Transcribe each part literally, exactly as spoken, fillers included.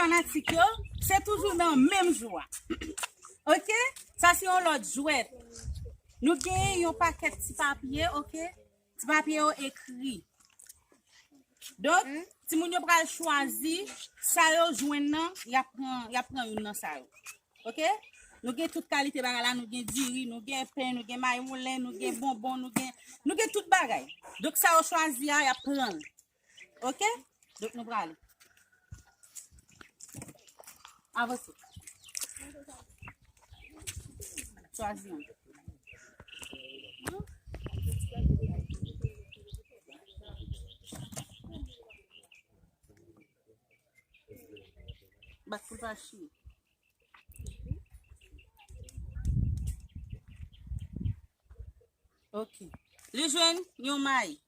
Fanatik yo, se toujou nan menm jou a. Oke? Sa se yon lòt jwèt. Nou genyen yon pakèt ti papye, oke? Ti papye yo ekri. Donk, timoun yo pral chwazi sa yo jwenn nan, y ap pran, y ap pran youn nan sa yo. Oke? Nou gen tout kalite bagay la, nou gen diri, nou gen pen, nou gen mayi moulen, nou gen bonbon, nou gen, nou gen tout bagay. Donk, sa yo chwazi a, y ap pran l. Oke? Donk, nou prale. Avanse. Chwazi yon. Bat pou l pa chiye. Ok. Li jwenn yon mayi.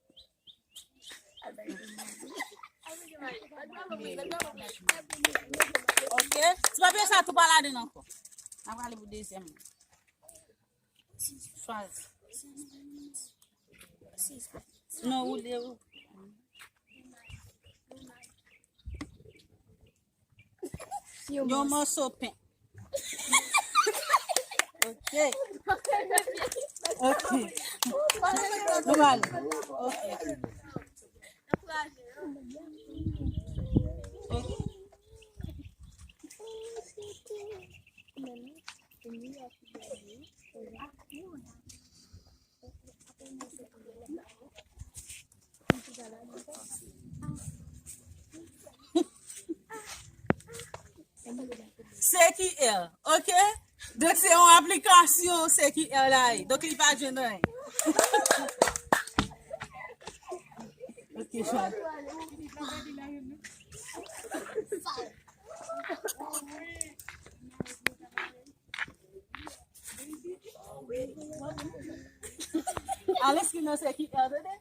Ok. Ti papye sa tou pa ladan l ankò. N a prale pou dezyèm. Chwazi. Non, woule, woule. Yon mòso pen. Ok. Ok. Nou prale. Ok. Ok. C Q R, ok? Donk, se yon aplikasyon C Q R la ye. Donk, li pa jwenn anyen. Ok, chwazi. Al enskri nan C Q R, tande?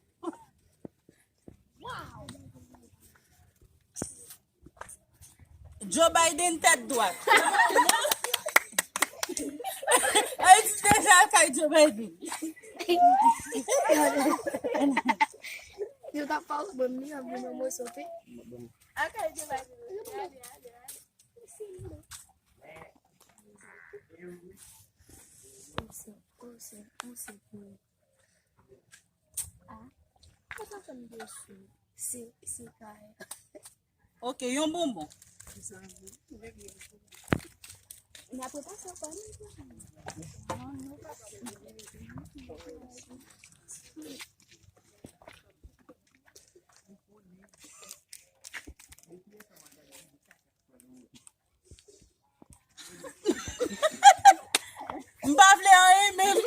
Joe Biden tèt dwat. Ayiti deja kay Joe Biden. Yo t ap pale, bon, li ap vin nan moso pen. Akay Joe Biden. Ou se, ou se, ou se pou. Ah, sa fè m de sou. Se, se kay. Ok, yon bonbon. N ap repase ankò, non? Non, non, pa. M pa vle anyen menm.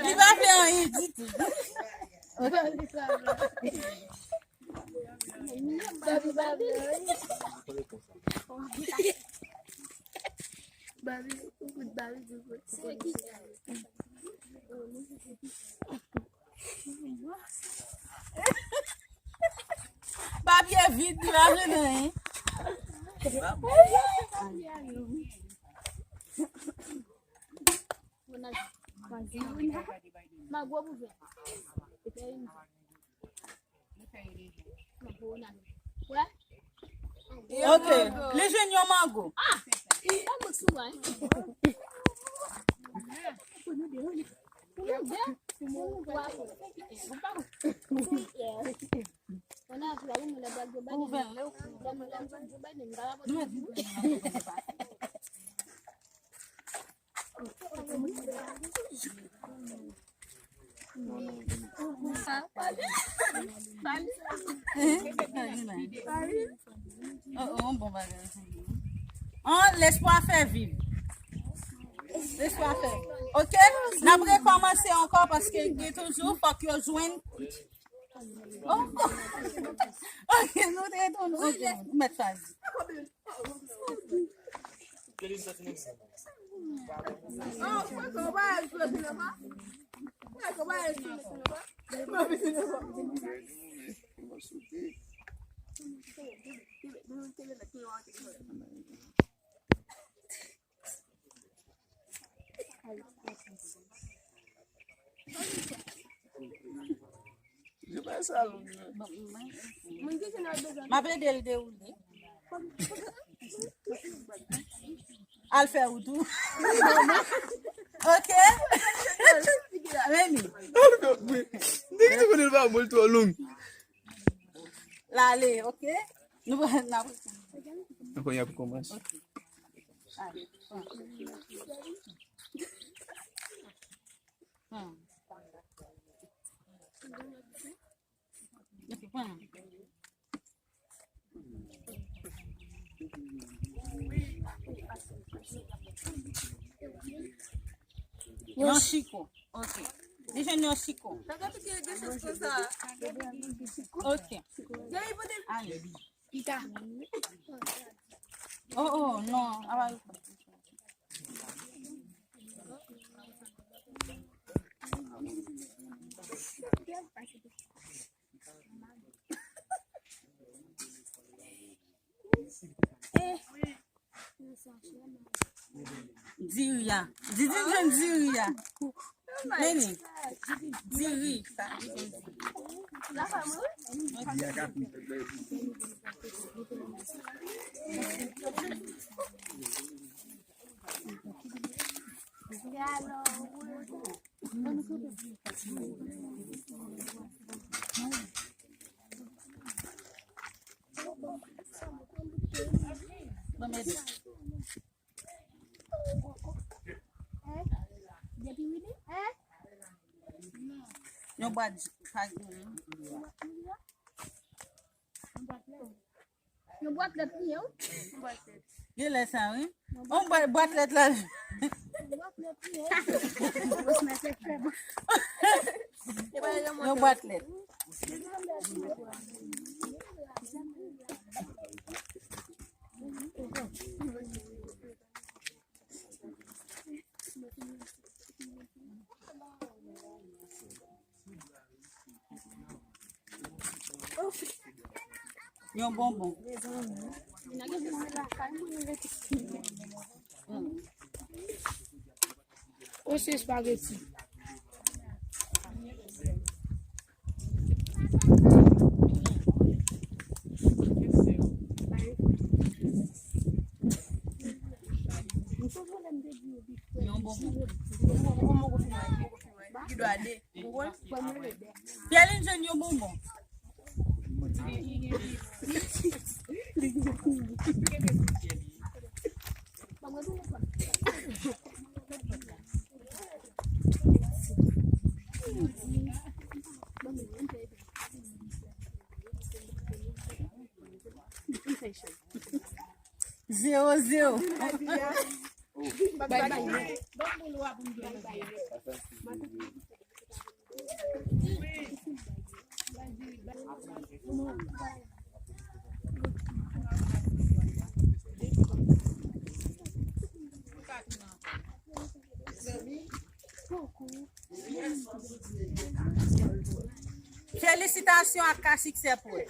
Li pa vle anyen ditou. Babi, ou kout Babi di kout. Papye vid, li pa jwenn anyen. Mago pou fè. Mago nan. Wè? Ok, li jwenn yon mango. Ah! Mango sou mwen. Pou nou de, pou nou de, pou nou twa. Oh, oh, bon bagay. An, lespwa fè viv. Lespwa fè. Ok? N ap rekòmanse ankò paske gen toujou fòk yo jwenn. Oh. Ok, nou te etonn. Ok, nou mèt chwazi. Yo pa sa long, non. M ap ede l dewoule. Al fè wout ou. Ok. Remi. Al fè wout. Nèg ki konnen l pa bon, l twò long. L ale, ok. Nou pral, n ap. Ankò, y ap kòmanse. Ok. Ale. Hmm. Ok, pran. Yon chiko. Ok. Li jwenn yon chiko. Ok. Ale. Oh, oh, non. Diri a. Didi jwenn diri a. Meni. Diri sa. Yon bwat. Yon bwat lèt li ye, wi. Genlè sa, wi. On bwat, bwat lèt la. Yon bwat lèt. Yon bonbon. Ou se espageti. Yon bonbon. Ki dwa de. Pyè li jwenn yon bonbon. Zewo zewo. Felisitasyon ak ka siksè pou ou.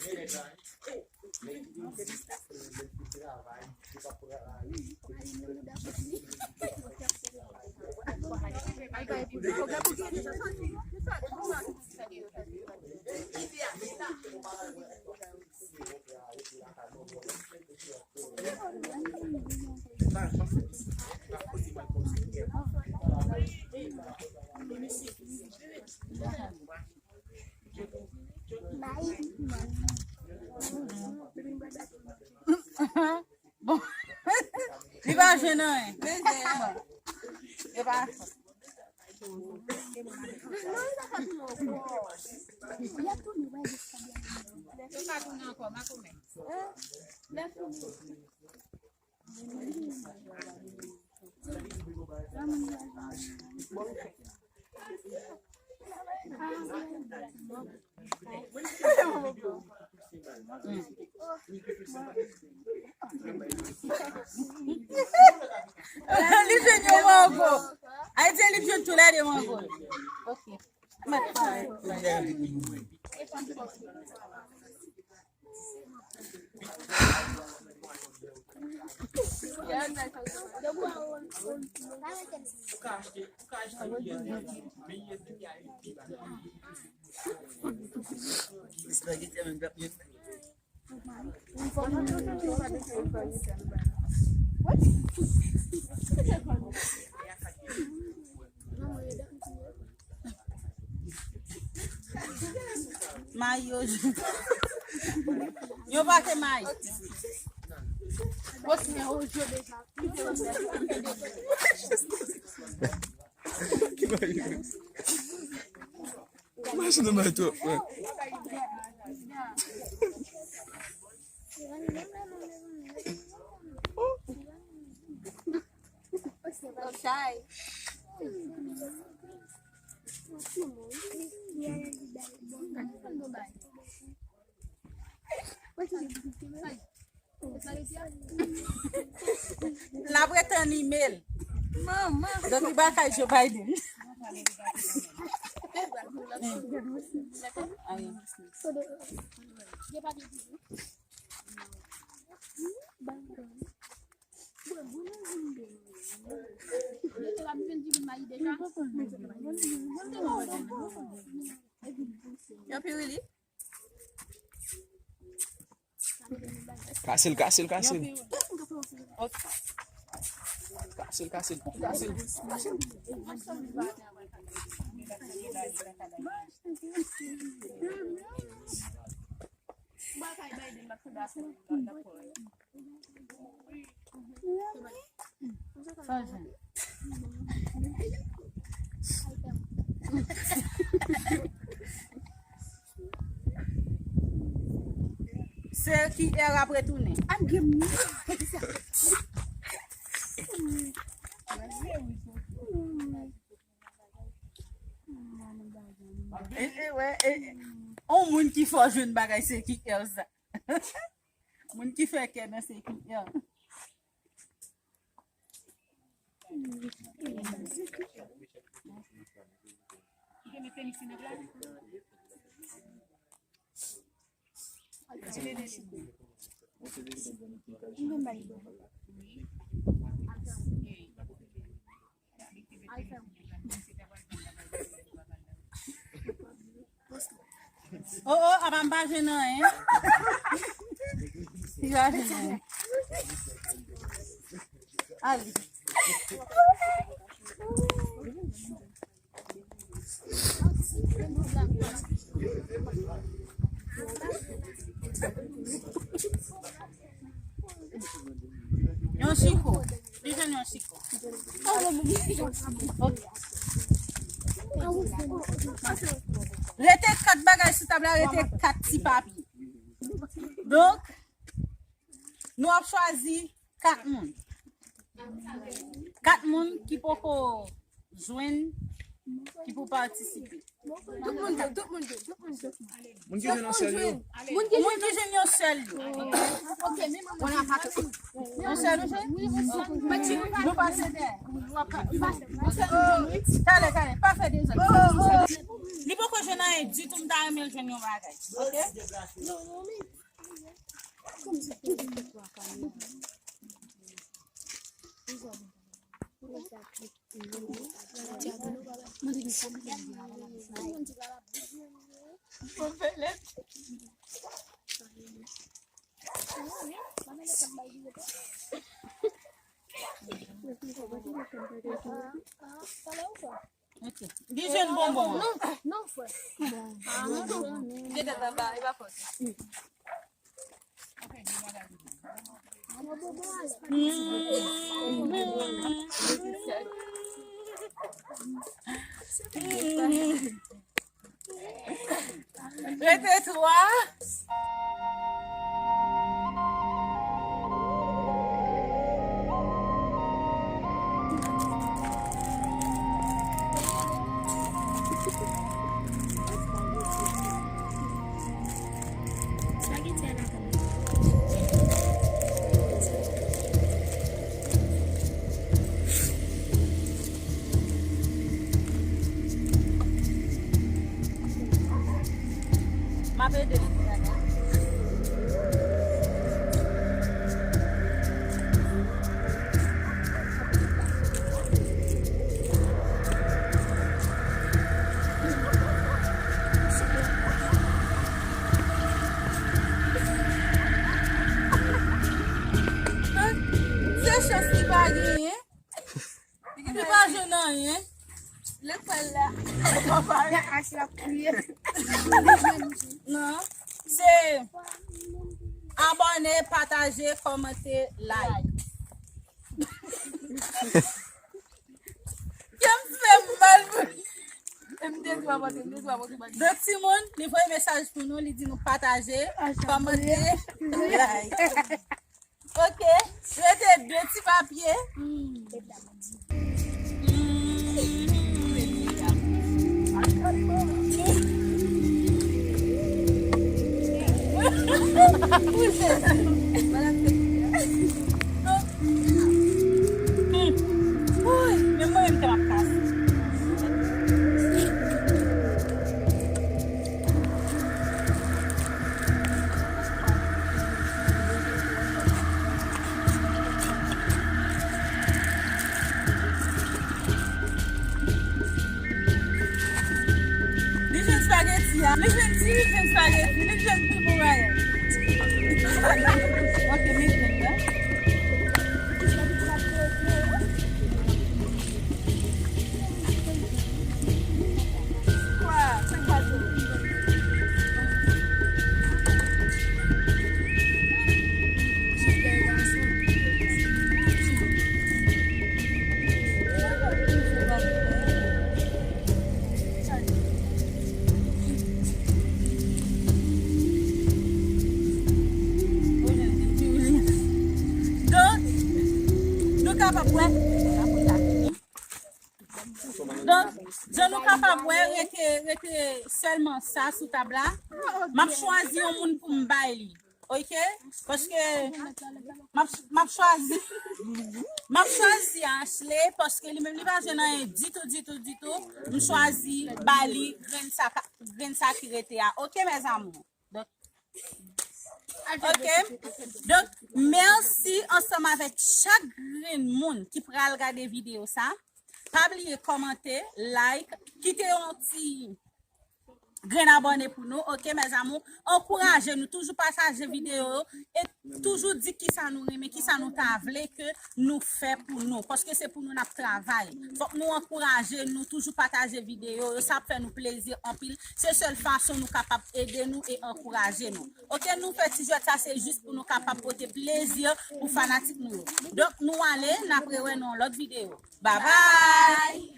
Bon. Li pa jwenn anyen. Bon. Li pa. Yo ka tounen ankò, makomè. Li jwenn yon mango. Ayiti, li jwenn tou lè de mango. Ok. Mayi yo jou. Yo pa te mayi. Ki mayi? Machin nan bay twòp, frè. L ap ret anime l. Manman. Donk, li pa kay Joe Biden. Yo, Pirili. Kase l, kase l, kase l. Kase l, kase l, kase l, kase l. Se ki ère ap retounen. An gen. E, e, wè, e, on moun ki fò jwenn bagay se ki ère sa. Moun ki fè kè nan se ki ère. Oh, oh, apa m pa jwenn anyen. Li pa jwenn anyen. Ale. Yon chiko. Li jwenn yon chiko. Ok. Rete kat bagay sou tab la, rete kat ti papye. Donk, nou ap chwazi kat moun. Kat moun ki poko jwenn ki pou patisipe. Tout moun jwe, tout moun jwe, tout moun jwe. Moun ki jwenn yon sèl yo. Moun ki jwenn yon sèl yo. Yon sèl ou jwe? Nou pase dèyè. Talè, talè, pa fè dezòd. Li poko jwenn anyen ditou, m ta renmen l jwenn yon bagay. Ok? Ok. Li jwenn bonbon an. Non, non, frè. Bon. Li te anba, li pa fòs. Rete twa. M ap ede l. Chans li pa genyen. Li pa jwenn anyen. Lekòl la. Ach la kriye. Non. Se abòne, pataje, kòmante, like. Kè m fè m mal pou li. M te di w ap antre, m te di w ap antre. Donk, timoun, li voye mesaj pou nou, li di nou pataje, kòmante, like. Ok, rete de ti papye. Wi, Jezi. Donk, hmm. Woy, men mwen menm tèt m ap kase. Li jwenn spageti a. Li jwenn ti, li jwenn spageti, li jwenn pi bon bagay. Ok, men jwenn la. Donk, nou kapab wè. Donk, jan nou kapab wè, rete, rete sèlman sa sou tab la. M ap chwazi yon moun pou m bay li. Ok? Paske m ap, m ap chwazi, m ap chwazi Ashley, paske li menm li pa jwenn anyen ditou, ditou, ditou. M chwazi ba li grenn sa ka, grenn sa ki rete a. Ok, mes amours? Donk, ok? Donk, mèsi ansanm avèk chak grenn moun ki pral gade videyo sa. Pa bliye kòmante, like, kite yon ti grenn abòne pou nou, ok, mes amours? Ankouraje nou, toujou pataje videyo yo, e toujou di kisa nou renmen, kisa nou ta vle ke nou fè pou nou, paske se pou nou n ap travay. Fòk nou ankouraje nou, toujou pataje videyo yo, sa ap fè nou plezi anpil. Se sèl fason nou kapab ede nou e ankouraje nou. Ok, nou fè ti jwèt sa, se jis pou nou kapab pote plezi pou fanatik nou yo. Donk, nou ale, n ap rewè nan yon lòt videyo. Babay!